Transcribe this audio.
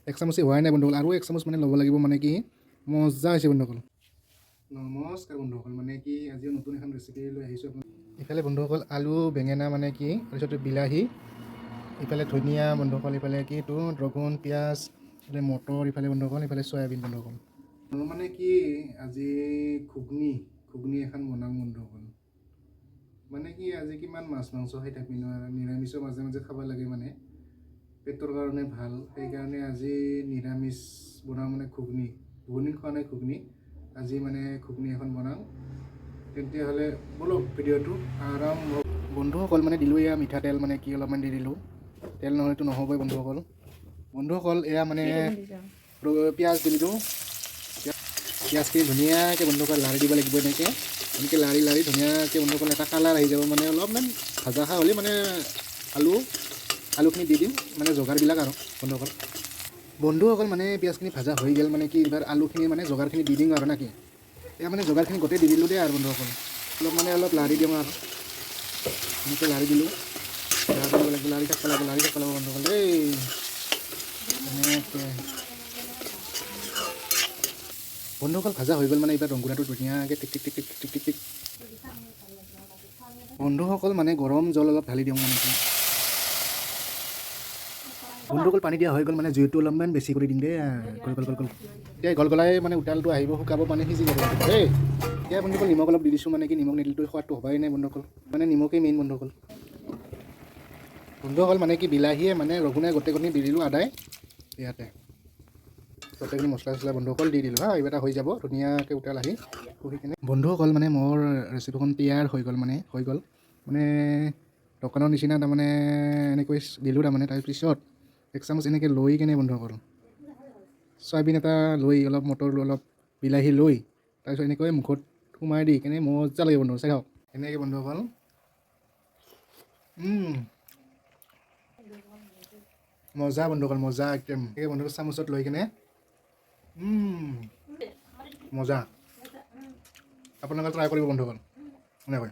এক চামুচে হোৱাই নাই বন্ধুসকল, আৰু এক চামুচ মানে ল'ব লাগিব। মানে কি মজা হৈছে বন্ধুসকল। নমস্কাৰ বন্ধুসকল, মানে কি আজিও নতুন এখন ৰেচিপি লৈ আহিছোঁ আপোনাক। ইফালে বন্ধুসকল আলু, বেঙেনা, মানে কি তাৰপিছত বিলাহী, ইফালে ধনিয়া বন্ধুসকল, ইফালে কি এইটো ৰগুন, পিঁয়াজ, ইফালে মটৰ, ইফালে বন্ধুসকল ইফালে চয়াবিন বন্ধুসকল। মোৰ মানে কি আজি ঘুগনি ঘুগনি এখন বনাম বন্ধুসকল। মানে কি আজি কিমান মাছ মাংস খাই থাকিম ন, নিৰামিষো মাজে মাজে খাব লাগে, মানে পেটৰ কাৰণে ভাল। সেইকাৰণে আজি নিৰামিষ বনাওঁ, মানে ঘুগনি। বহুত দিন খোৱা নাই ঘুগনি, আজি মানে ঘুগনি এখন বনাওঁ। তেতিয়াহ'লে ব'লক, ভিডিঅ'টো আৰম্ভ। বন্ধুসকল, মানে দিলোঁ এয়া মিঠাতেল, মানে কি অলপমান দি দিলোঁ। তেল নহ'লেতো নহ'বই বন্ধুসকল। বন্ধুসকল, এয়া মানে পিঁয়াজ দি দিলোঁ। পিঁয়াজখিনি ধুনীয়াকৈ বন্ধুসকল লাৰি দিব লাগিব এনেকৈ এনেকৈ লাৰি লাৰি ধুনীয়াকৈ বন্ধুসকল এটা কালাৰ আহি যাব। মানে অলপমান ভাজা খা হ'লে মানে আলুখিনি দি দিম, মানে জোগাৰবিলাক আৰু বন্ধুসকল। বন্ধুসকল, মানে পিঁয়াজখিনি ভাজা হৈ গ'ল, মানে কি এইবাৰ আলুখিনি মানে জোগাৰখিনি দি দিওঁ আৰু নাকি। এয়া মানে জোগাৰখিনি গোটেই দি দিলোঁ দেই। আৰু বন্ধুসকল, অলপ মানে অলপ লাৰি দিওঁ আৰু এনেকৈ লাৰি দিলোঁ। লাৰি দিব লাগিব, লাৰি থাকিব লাগিব, লাৰি থাকিব লাগিব বন্ধুসকল দেই, এনেকৈ। বন্ধুসকল, ভাজা হৈ গ'ল, মানে এইবাৰ ৰংগুড়াটো ধুনীয়াকৈ টিক টিক টিক টিক টিক টিক টিক। বন্ধুসকল, মানে গৰম জল অলপ ঢালি দিওঁ। মানে কি বন্ধুসকল, পানী দিয়া হৈ গ'ল, মানে জুইটো অলপমান বেছি কৰি দিম দেই। গল গল গল গল। এতিয়া গল গলাই মানে উতালটো আহিব, শুকাব, মানে সিজি যাব দেই। এতিয়া বন্ধুসকল, নিমখ অলপ দি দিছোঁ। মানে কি নিমখ নিদিলেতো সোৱাদটো হ'বাই নাই বন্ধুসকল। মানে নিমখেই মেইন বন্ধুসকল। বন্ধুসকল, মানে কি বিলাহীয়ে মানে ৰঘুনাই গোটেইখিনি দি দিলোঁ, আদাই ইয়াতে গোটেইখিনি মছলা চছলা বন্ধুসকল দি দিলোঁ। হা, এইবাৰ এটা হৈ যাব ধুনীয়াকৈ উতাল আহি শুহি কিনে। বন্ধুসকল, মানে মোৰ ৰেচিপিখন তৈয়াৰ হৈ গ'ল, মানে হৈ গ'ল, মানে দোকানৰ নিচিনা তাৰমানে এনেকৈ দিলোঁ তাৰমানে। তাৰপিছত এক চামুচ এনেকৈ লৈ কেনে বন্ধুসকল, চয়াবিন এটা লৈ, অলপ মটৰ, অলপ বিলাহী লৈ, তাৰপিছত এনেকৈ মুখত সোমাই দি কেনে মজা লাগিব বন্ধু, চাই থাকক এনেকৈ বন্ধুসকল। মজা বন্ধুসকল, মজা একদম। এই বন্ধুসকল, চামুচত লৈ কেনে মজা। আপোনালোকে ট্ৰাই কৰিব বন্ধুসকল এনেকৈ।